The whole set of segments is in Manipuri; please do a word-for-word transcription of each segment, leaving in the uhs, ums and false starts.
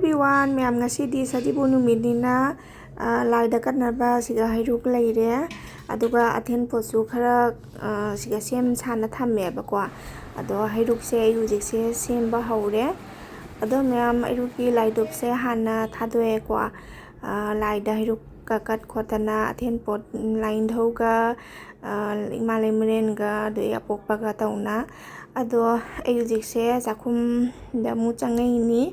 Everyone, ꯃꯌꯥꯝ, ꯉꯁꯤꯗꯤ ꯁꯖꯤꯕꯨ ꯅꯨꯃꯤꯠꯅꯤꯅ, ꯑ, ꯂꯥꯏꯗ ꯀꯠꯅꯕ ꯁꯤꯗ ꯍꯩꯔꯨꯛ ꯂꯩꯔꯦ, ꯑꯗꯨꯒ ꯑꯊꯦꯟ ꯄꯣꯠꯁꯨ ꯈꯔ, ꯑ, ꯁꯤꯗ ꯁꯦꯝ ꯁꯥꯅ ꯊꯝꯃꯦꯕꯀꯣ꯫ ꯑꯗꯣ ꯍꯩꯔꯨꯛꯁꯦ ꯑꯩ ꯍꯧꯖꯤꯛꯁꯦ ꯁꯦꯝꯕ ꯍꯧꯔꯦ꯫ ꯑꯗꯣ ꯃꯌꯥꯝ, ꯍꯩꯔꯨꯛꯀꯤ ꯂꯥꯏꯗꯨꯛꯁꯦ ꯍꯥꯟꯅ ꯊꯥꯗꯣꯛꯑꯦꯀꯣ꯫ ꯑ, ꯂꯥꯏꯗ ꯍꯩꯔꯨꯛ ꯀ-, ꯀꯠ ꯈꯣꯠꯇꯅ, ꯑꯊꯦꯟ ꯄꯣꯠ, ꯂꯥꯏꯅꯤꯡꯊꯧꯒ, ꯑ, ꯏꯃꯥ ꯂꯩꯃꯔꯦꯟꯒ, ꯑꯗꯩ ꯑꯄꯣꯛꯄꯒ ꯇꯧꯅ꯫ ꯑꯗꯣ ꯑꯩ ꯍꯧꯖꯤꯛꯁꯦ ꯆꯥꯛꯈꯨꯝꯗ ꯑꯃꯨꯛ ꯆꯪꯉꯛꯏꯅꯤ꯫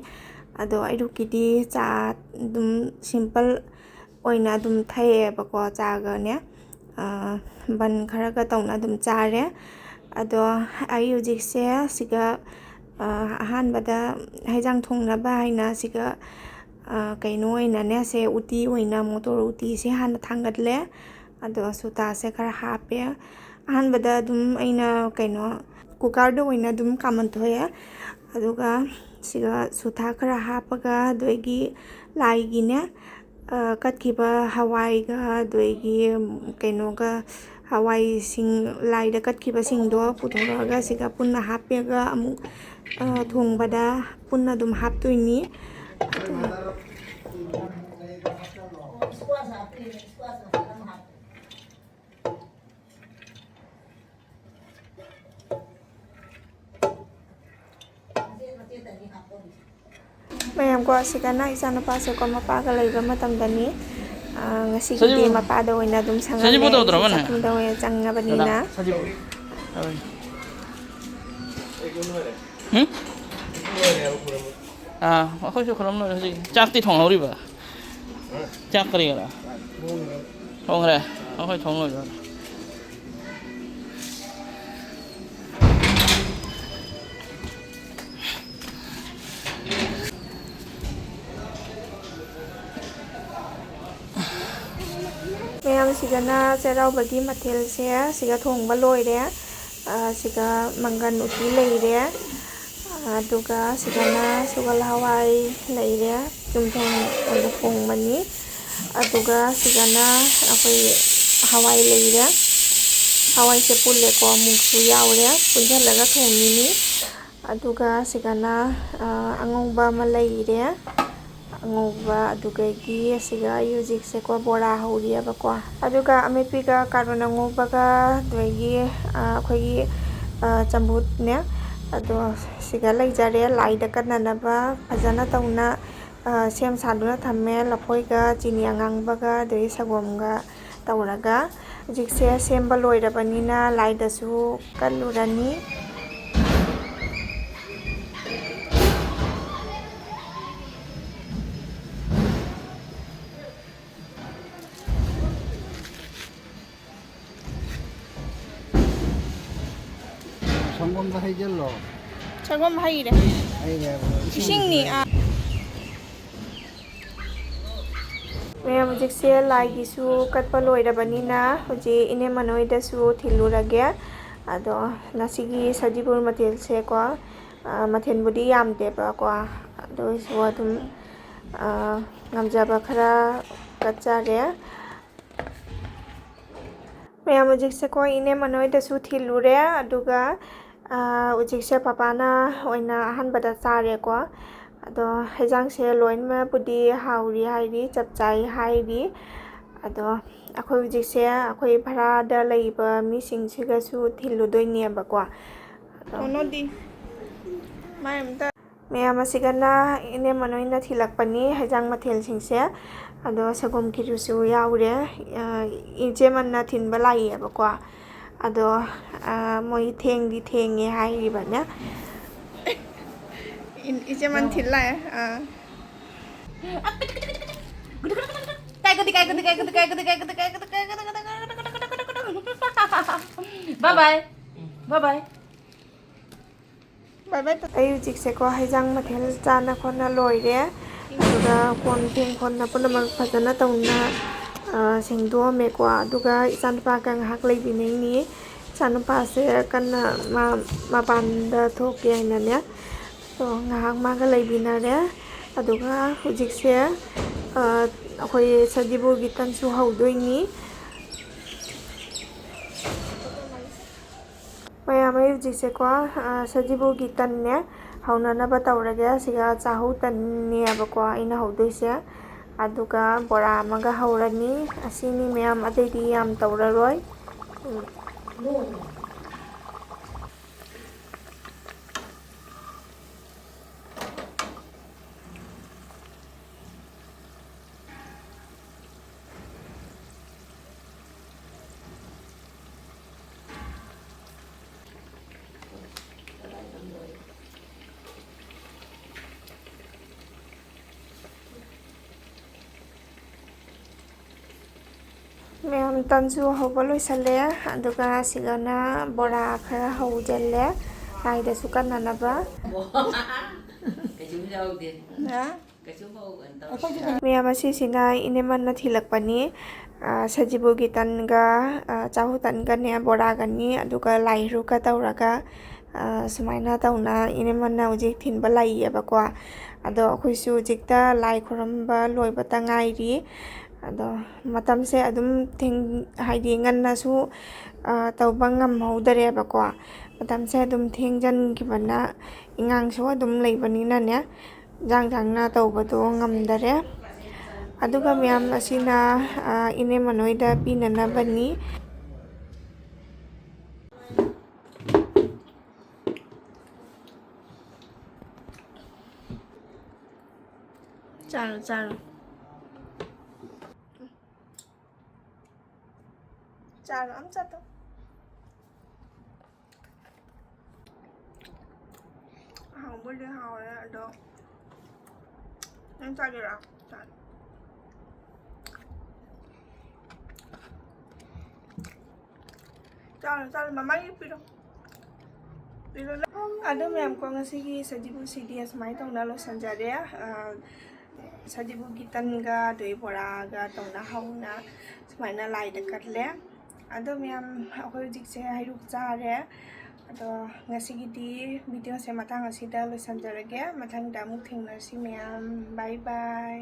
ꯑꯗꯣ ꯑꯌꯨꯛꯀꯤꯗꯤ ꯆꯥ ꯑꯗꯨꯝ simple ꯑꯣꯏꯅ ꯑꯗꯨꯝ ꯊꯛꯑꯦꯕꯀꯣ, ꯆꯥꯒꯅꯦ, ꯑ, ꯕꯟ ꯈꯔꯒ ꯇꯧꯅ ꯑꯗꯨꯝ ꯆꯥꯔꯦ꯫ ꯑꯗꯣ ꯑꯩ ꯍꯧꯖꯤꯛꯁꯦ ꯁꯤꯒ, ꯑ, ꯑꯍꯥꯟꯕꯗ ꯍꯩꯖꯥꯡ ꯊꯣꯡꯅꯕ ꯍꯥꯏꯅ ꯁꯤꯒ, ꯑ, ꯀꯩꯅꯣ ꯑꯣꯏꯅꯅꯦ, ꯁꯦ ꯎꯇꯤ ꯑꯣꯏꯅ, ꯃꯣꯇꯣꯔ ꯎꯇꯤꯁꯦ ꯍꯥꯟꯅ ꯊꯥꯡꯒꯠꯂꯦ꯫ ꯑꯗꯣ ꯁꯨꯊꯥꯁꯦ ꯈꯔ ꯍꯥꯞꯄꯦ꯫ ꯑꯍꯥꯟꯕꯗ ꯑꯗꯨꯝ ꯑꯩꯅ ꯀꯩꯅꯣ, ꯀꯨꯀꯔꯗ ꯑꯣꯏꯅ ꯑꯗꯨꯝ ꯀꯥꯝꯍꯟꯊꯣꯛꯑꯦ꯫ ꯑꯗꯨꯒ ꯁꯤꯒ ꯁꯨꯊꯥ ꯈꯔ ꯍꯥꯞꯄꯒ, ꯑꯗꯒꯤ ꯂꯥꯏꯒꯤꯅꯦ, ꯑ, ꯀꯠꯈꯤꯕ ꯍꯋꯥꯏꯒ, ꯑꯗꯒꯤ ꯀꯩꯅꯣꯒ, ꯍꯋꯥꯏꯁꯤꯡ, ꯂꯥꯏꯗ ꯀꯠꯈꯤꯕꯁꯤꯡꯗꯣ ꯄꯨꯊꯣꯔꯛꯑꯒ ꯁꯤꯒ ꯄꯨꯟꯅ ꯍꯥꯞꯄꯒ ꯑꯃꯨꯛ, ꯑ, ꯊꯣꯡꯕꯗ ꯄꯨꯟꯅ ꯑꯗꯨꯝ ꯍꯥꯞꯇꯣꯏꯅꯤ꯫ ꯑꯗꯨ ꯃꯌꯥꯝꯀꯣ, ꯑꯁꯤꯗꯅ ꯏꯆꯥꯅꯨꯄꯥꯁꯦꯀꯣ, ꯃꯄꯥꯒ ꯂꯩꯕ ꯃꯇꯝꯗꯅꯤ꯫ ꯑ, ꯉꯁꯤꯒꯤꯗꯤ ꯁꯖꯤꯕꯨ꯫ ꯃꯄꯥꯗ ꯑꯣꯏꯅ ꯑꯗꯨꯝ ꯁꯪꯍꯜꯂꯦ꯫ ꯁꯖꯤꯕꯨ ꯇꯧꯗ꯭ꯔꯕꯅꯦ? ꯆꯥꯛꯈꯨꯝꯗ ꯑꯣꯏꯅ ꯆꯪꯉꯕꯅꯤꯅ꯫ ꯁꯖꯤꯕꯨ꯫ ꯍꯨꯝ? ꯑꯥ, ꯑꯩꯈꯣꯏꯁꯨ ꯈꯨꯔꯨꯝ ꯂꯣꯏꯔꯦ ꯍꯧꯖꯤꯛ꯫ ꯆꯥꯛꯇꯤ ꯊꯣꯡꯍꯧꯔꯤꯕ? ꯆꯥꯛ ꯀꯔꯤ ꯀꯔꯥ? ꯊꯣꯡꯈ꯭ꯔꯦ꯫ ꯑꯩꯈꯣꯏ ꯊꯣꯡ ꯂꯣꯏꯔꯦ꯫ ꯃꯌꯥꯝ, ꯁꯤꯗꯅ ꯆꯩꯔꯥꯎꯕꯒꯤ ꯃꯊꯦꯜꯁꯦ ꯁꯤꯒ ꯊꯣꯡꯕ ꯂꯣꯏꯔꯦ꯫ ꯑ, ꯁꯤꯒ ꯃꯪꯒꯟ ꯎꯇꯤ ꯂꯩꯔꯦ꯫ ꯑꯗꯨꯒ ꯁꯤꯗꯅ ꯁꯒꯣꯜ ꯍꯋꯥꯏ ꯂꯩꯔꯦ, ꯆꯨꯝꯊꯣꯡ ꯑꯣꯏꯅ ꯊꯣꯡꯕꯅꯤ꯫ ꯑꯗꯨꯒ ꯁꯤꯗꯅ ꯑꯩꯈꯣꯏ ꯍꯋꯥꯏ ꯂꯩꯔꯦ꯫ ꯍꯋꯥꯏꯁꯦ ꯄꯨꯜꯂꯦꯀꯣ, ꯃꯨꯛꯁꯨ ꯌꯥꯎꯔꯦ, ꯄꯨꯟꯁꯤꯜꯂꯒ ꯊꯣꯡꯉꯤꯅꯤ꯫ ꯑꯗꯨꯒ ꯁꯤꯗꯅ, ꯑ, ꯑꯉꯧꯕ ꯑꯃ ꯂꯩꯔꯦ꯫ ꯑꯉꯧꯕ, ꯑꯗꯨꯗꯒꯤ ꯑꯁꯤꯒ ꯑꯩ ꯍꯧꯖꯤꯛꯁꯦꯀꯣ ꯕꯣꯔꯥ ꯍꯧꯔꯤꯑꯕꯀꯣ꯫ ꯑꯗꯨꯒ ꯑꯃꯦꯠꯄꯤꯒ ꯀꯥꯔꯣꯠ ꯑꯉꯧꯕꯒ, ꯑꯗꯨꯗꯒꯤ, ꯑ, ꯑꯩꯈꯣꯏꯒꯤ, ꯑ, ꯆꯝꯐꯨꯠꯅꯦ꯫ ꯑꯗꯣ ꯁꯤꯒ ꯂꯩꯖꯔꯦ, ꯂꯥꯏꯗ ꯀꯠꯅꯅꯕ ꯐꯖꯅ ꯇꯧꯅ, ꯑ, ꯁꯦꯝ ꯁꯥꯗꯨꯅ ꯊꯝꯃꯦ꯫ ꯂꯐꯣꯏꯒ ꯆꯤꯅꯤ ꯑꯉꯥꯡꯕꯒ ꯑꯗꯒꯤ ꯁꯪꯒꯣꯝꯒ ꯇꯧꯔꯒ꯫ ꯍꯧꯖꯤꯛꯁꯦ ꯁꯦꯝꯕ ꯂꯣꯏꯔꯕꯅꯤꯅ ꯂꯥꯏꯗꯁꯨ ꯀꯠꯂꯨꯔꯅꯤ꯫ ꯁꯪꯒꯣꯝꯗ ꯍꯩꯖꯜꯂꯣ꯫ ꯁꯪꯒꯣꯝ ꯍꯩꯔꯦ꯫ ꯍꯩꯔꯦ ꯍꯥꯏꯕ꯫ ꯏꯁꯤꯡꯅꯤ, ꯑꯥ꯫ ꯃꯌꯥꯝ, ꯍꯧꯖꯤꯛꯁꯦ ꯂꯥꯏꯒꯤꯁꯨ ꯀꯠꯄ ꯂꯣꯏꯔꯕꯅꯤꯅ ꯍꯧꯖꯤꯛ ꯏꯅꯦ ꯃꯅꯣꯏꯗꯁꯨ ꯊꯤꯜꯂꯨꯔꯒꯦ꯫ ꯑꯗꯣ ꯉꯁꯤꯒꯤ ꯁꯖꯤꯕꯨ ꯃꯊꯦꯜꯁꯦꯀꯣ, ꯑ, ꯃꯊꯦꯜꯕꯨꯗꯤ ꯌꯥꯝꯗꯦꯕꯀꯣ, ꯑꯗꯨ ꯑꯣꯏꯔꯁꯨ ꯑꯗꯨꯝ, ꯑ, ꯉꯝꯖꯕ ꯈꯔ ꯀꯠꯆꯔꯦ꯫ ꯃꯌꯥꯝ, ꯍꯧꯖꯤꯛꯁꯦꯀꯣ ꯏꯅꯦ ꯃꯅꯣꯏꯗꯁꯨ ꯊꯤꯜꯂꯨꯔꯦ, ꯑꯗꯨꯒ, ꯑ, ꯍꯧꯖꯤꯛꯁꯦ ꯄꯄꯥꯅ ꯑꯣꯏꯅ ꯑꯍꯥꯟꯕꯗ ꯆꯥꯔꯦꯀꯣ꯫ ꯑꯗꯣ ꯍꯦꯟꯖꯥꯡꯁꯦ ꯂꯣꯏꯅꯃꯛꯄꯨꯗꯤ ꯍꯥꯎꯔꯤ ꯍꯥꯏꯔꯤ, ꯆꯞ ꯆꯥꯏ ꯍꯥꯏꯔꯤ꯫ ꯑꯗꯣ ꯑꯩꯈꯣꯏ ꯍꯧꯖꯤꯛꯁꯦ ꯑꯩꯈꯣꯏ ꯚꯔꯥꯗ ꯂꯩꯕ ꯃꯤꯁꯤꯡꯁꯤꯒꯁꯨ ꯊꯤꯜꯂꯨꯗꯣꯏꯅꯦꯕꯀꯣ꯫ ꯑꯗꯣ ꯃꯌꯥꯝ ꯑꯁꯤꯒꯅ ꯏꯅꯦ ꯃꯅꯣꯏꯅ ꯊꯤꯜꯂꯛꯄꯅꯤ ꯍꯦꯟꯖꯥꯡ ꯃꯊꯦꯜꯁꯤꯡꯁꯦ꯫ ꯑꯗꯣ ꯁꯪꯒꯣꯝ ꯈꯤꯔꯨꯁꯨ ꯌꯥꯎꯔꯦ꯫ ꯑ, ꯏꯆꯦ ꯃꯟꯅ ꯊꯤꯟꯕ ꯂꯥꯛꯏꯌꯦꯕꯀꯣ꯫ ꯑꯗꯣ, ꯑ, ꯃꯣꯏ ꯊꯦꯡꯗꯤ ꯊꯦꯡꯉꯦ ꯍꯥꯏꯔꯤꯕꯅꯦ꯫ ꯏꯟ-, ꯏꯆꯦ ꯃꯟ ꯊꯤꯜ ꯂꯥꯛꯑꯦ꯫ ꯑꯥ꯫ Bye bye. Bye bye. ꯑꯩ ꯍꯧꯖꯤꯛꯁꯦꯀꯣ ꯍꯩꯖꯥꯡ ꯃꯊꯦꯜ ꯆꯥꯅ ꯈꯣꯠꯅ ꯂꯣꯏꯔꯦ꯫ ꯑꯗꯨꯒ ꯀꯣꯟ ꯐꯦꯡ ꯈꯣꯠꯅ ꯄꯨꯝꯅꯃꯛ ꯐꯖꯅ ꯇꯧꯅ, ꯑ, ꯁꯦꯡꯗꯣꯛꯑꯝꯃꯦꯀꯣ꯫ ꯑꯗꯨꯒ ꯏꯆꯥꯅꯨꯄꯥꯒ ꯉꯥꯏꯍꯥꯛ ꯂꯩꯃꯤꯟꯅꯩꯅꯤ꯫ ꯏꯆꯥꯅꯨꯄꯥꯁꯦ ꯀꯟꯅ ꯃꯥ ꯃꯄꯥꯟꯗ ꯊꯣꯛꯀꯦ ꯍꯥꯏꯅꯅꯦ꯫ ꯑꯗꯣ ꯉꯥꯏꯍꯥꯛ ꯃꯥꯒ ꯂꯩꯃꯤꯟꯅꯔꯦ꯫ ꯑꯗꯨꯒ ꯍꯧꯖꯤꯛꯁꯦ, ꯑ, ꯑꯩꯈꯣꯏ ꯁꯖꯤꯕꯨꯒꯤ ꯇꯟꯁꯨ ꯍꯧꯗꯣꯏꯅꯤ꯫ ꯃꯌꯥꯝ, ꯑꯩ ꯍꯧꯖꯤꯛꯁꯦꯀꯣ, ꯑ, ꯁꯖꯤꯕꯨꯒꯤ ꯇꯟꯅꯦ, ꯍꯧꯅꯅꯕ ꯇꯧꯔꯒꯦ꯫ ꯑꯁꯤꯒ ꯆꯥꯍꯧ ꯇꯟꯅꯦꯕꯀꯣ ꯑꯩꯅ ꯍꯧꯗꯣꯏꯁꯦ꯫ ꯑꯗꯨꯒ ꯕꯣꯔꯥ ꯑꯃꯒ ꯍꯧꯔꯅꯤ꯫ ꯑꯁꯤꯅꯤ ꯃꯌꯥꯝ, ꯑꯇꯩꯗꯤ ꯌꯥꯝ ꯇꯧꯔꯔꯣꯏ꯫ ꯎꯝ꯫ ꯃꯌꯥꯝ, ꯇꯟꯁꯨ ꯍꯧꯕ ꯂꯣꯏꯁꯜꯂꯦ꯫ ꯑꯗꯨꯒ ꯁꯤꯒꯅ ꯕꯣꯔꯥ ꯈꯔ ꯍꯧꯖꯜꯂꯦ, ꯂꯥꯏꯗꯁꯨ ꯀꯠꯅꯅꯕ꯫ ꯀꯩꯁꯨꯝ ꯌꯥꯎꯗꯦ꯫ ꯅ? ꯀꯩꯁꯨꯝ ꯍꯧ-, ꯀꯩꯅꯣ ꯇꯧꯗꯦ꯫ ꯃꯌꯥꯝ, ꯑꯁꯤꯁꯤꯅ ꯏꯅꯦꯃꯟꯅ ꯊꯤꯜꯂꯛꯄꯅꯤ꯫ ꯑ, ꯁꯖꯤꯕꯨꯒꯤ ꯇꯟꯒ, ꯑ, ꯆꯥꯍꯨ ꯇꯟꯒꯅꯦ, ꯕꯣꯔꯥꯒꯅꯤ, ꯑꯗꯨꯒ ꯂꯥꯏ ꯍꯩꯔꯨꯛꯀ ꯇꯧꯔꯒ, ꯑ, ꯁꯨꯃꯥꯏꯅ ꯇꯧꯅ ꯏꯅꯦꯃꯟꯅ ꯍꯧꯖꯤꯛ ꯊꯤꯟꯕ ꯂꯥꯛꯏꯌꯦꯕꯀꯣ꯫ ꯑꯗꯣ ꯑꯩꯈꯣꯏꯁꯨ ꯍꯧꯖꯤꯛꯇ ꯂꯥꯏ ꯈꯨꯔꯨꯝꯕ ꯂꯣꯏꯕꯇ ꯉꯥꯏꯔꯤ꯫ ꯑꯗꯣ ꯃꯇꯝꯁꯦ ꯑꯗꯨꯝ ꯊꯦꯡ-, ꯍꯥꯏꯗꯤ ꯉꯟꯅꯁꯨ, ꯑ, ꯇꯧꯕ ꯉꯝꯍꯧꯗꯔꯦꯕꯀꯣ꯫ ꯃꯇꯝꯁꯦ ꯑꯗꯨꯝ ꯊꯦꯡꯖꯟꯈꯤꯕꯅ, ꯏꯉꯥꯡꯁꯨ ꯑꯗꯨꯝ ꯂꯩꯕꯅꯤꯅꯅꯦ, ꯏꯟꯖꯥꯡ ꯊꯥꯡꯅ ꯇꯧꯕꯗꯣ ꯉꯝꯗꯔꯦ꯫ ꯑꯗꯨꯒ ꯃꯌꯥꯝ ꯑꯁꯤꯅ, ꯑ, ꯏꯅꯦ ꯃꯅꯣꯏꯗ ꯄꯤꯅꯅꯕꯅꯤ꯫ ꯆꯥꯔꯣ, ꯆꯥꯔꯣ꯫ ꯆꯥꯔꯣ, ꯑꯝ ꯆꯥꯊꯣꯛ꯫ ꯍꯥꯎꯕꯨꯗꯤ ꯍꯥꯎꯔꯦ, ꯑꯗꯣ ꯅꯪ ꯆꯥꯒꯦꯔꯥ? ꯆꯥ-, ꯆꯥꯔꯣ, ꯆꯥꯔꯣ, ꯃꯃꯥꯒꯤ ꯄꯤꯔꯣ꯫ ꯄꯤꯔꯣ ꯅꯪ꯫ ꯑꯗꯣ ꯃꯌꯥꯝ ꯀꯣ, ꯉꯁꯤꯒꯤ ꯁꯖꯤꯕꯨ ꯁꯤꯗꯤ ꯑꯁꯨꯃꯥꯏꯅ ꯇꯧꯅ ꯂꯣꯏꯁꯤꯟꯖꯔꯦ꯫ ꯑ, ꯁꯖꯤꯕꯨꯒꯤ ꯇꯟꯒ ꯑꯗꯩ ꯕꯣꯔꯥꯒ ꯇꯧꯅ ꯍꯧꯅ ꯁꯨꯃꯥꯏꯅ ꯂꯥꯏꯗ ꯀꯠꯂꯦ꯫ ꯑꯗꯣ ꯃꯌꯥꯝ, ꯑꯩꯈꯣꯏ ꯍꯧꯖꯤꯛꯁꯦ ꯍꯩꯔꯨꯛ ꯆꯥꯔꯦ꯫ ꯑꯗꯣ ꯉꯁꯤꯒꯤꯗꯤ ꯚꯤꯗꯤꯑꯣꯁꯦ ꯃꯇꯥꯡ ꯑꯁꯤꯗ ꯂꯣꯏꯁꯤꯟꯖꯔꯒꯦ꯫ ꯃꯊꯪꯗ ꯑꯃꯨꯛ ꯊꯦꯡꯅꯔꯁꯤ ꯃꯌꯥꯝ꯫ ꯕꯥꯏ ꯕꯥꯏ꯫